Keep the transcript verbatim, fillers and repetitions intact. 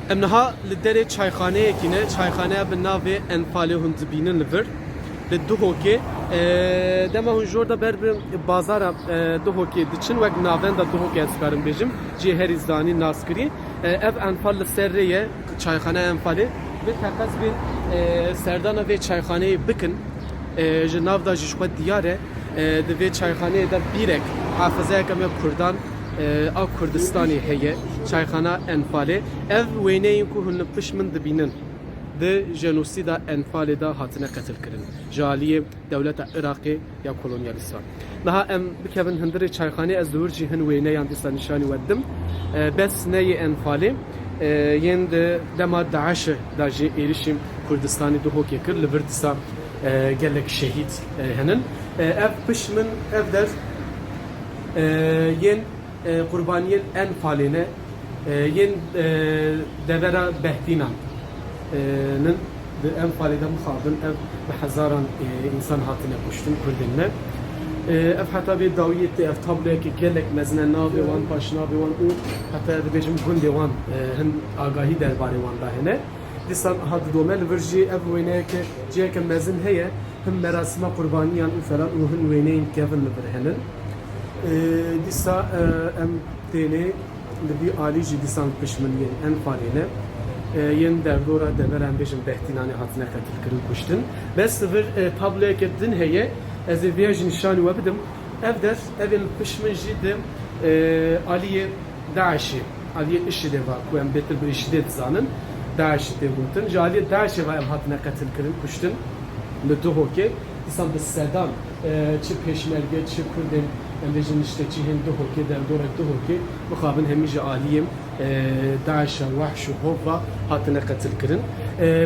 Em niha li derê çayxaneyekî ne, çayxaneya bi navê Enfalê hûn dibînin li vir, li Duhokê. E, dema hûn ji orda ber bi bazara, e, Duhokê diçin, wek navenda Duhokê ez karim bêjim, cihê herî zanî naskirî. E, ev Enfal li ser rê ye, çayxaneya Enfalê. Bi teqez bên, e, serdana vê çayxaneyê bikin. E, ji nav de jî ji xwe diyar e. E, di vê çayxaneyê de bîrek hafizeyeke me Kurdan, e, a Kurdistanê heye, çayxana Enfalê. Ev wêneyên ku hûn li pişt min dibînin, di jenosîda Enfalê de hatine qetilkirin ji aliyê dewleta Iraqê ya kolonyalîstan. Niha em bikevin hundirê çayxaneyê, ez li wir jî hin wêneyan dîsa nîşanî we didim. E, bes ne yê Enfalê, e, yên di dema DAIŞê de jî êrişî Kurdistanê Duhokê kir, li vir dîsa e, gelek şehîd, e, henin. E, ev pişt min, ev der, e, yên, e, qurbaniyên Enfalê ne, e, yên, e, devera Behdînan, e, nin. Di Enfalê de mixabin, ev bi hezaran, e, însan hatine kuştin, Kurdên me. E, ev heta vê dawiyê tê, ev tabloyeke gelek mezin e, navê wan, paşnavê wan û heta dibêjim gundê wan, e, hin agahî derbarê wan de hene. Dîsan ha didome li vir jî ev wêneyeke ciheke mezin heye. Hin merasîma qurbaniyan û falan û hin wêneyên kevin li vir henin. Ee, dîsa, e, em tênê li vî alî jî dîsan pişt min yên Enfalê ne. Ee, yên derdora devera em bêjin Behdînanê hatine qetilkirin, kuştin. Bes li vir, e, tabloyeke din heye. Ez ê vêya jî nîşanî we bidim. Ev der, ev ên pişt min jî di, e, aliyê DAIŞê, aliyê IŞİDê ve, ku em bêtir bi IŞİDê dizanin, DAIŞê tê gotin. Ji aliyê DAIŞê ve em hatine qetilkirin, kuştin li Duhokê. Dîsan bi sedan, e, çi pêşmerge, çi Kurdên, em bêjin nişteçî hên Duhokê, derdorek Duhokê, mixabin hemî ji aliyê, e, DAIŞa wehş û hov ve hatine qetilkirin. E,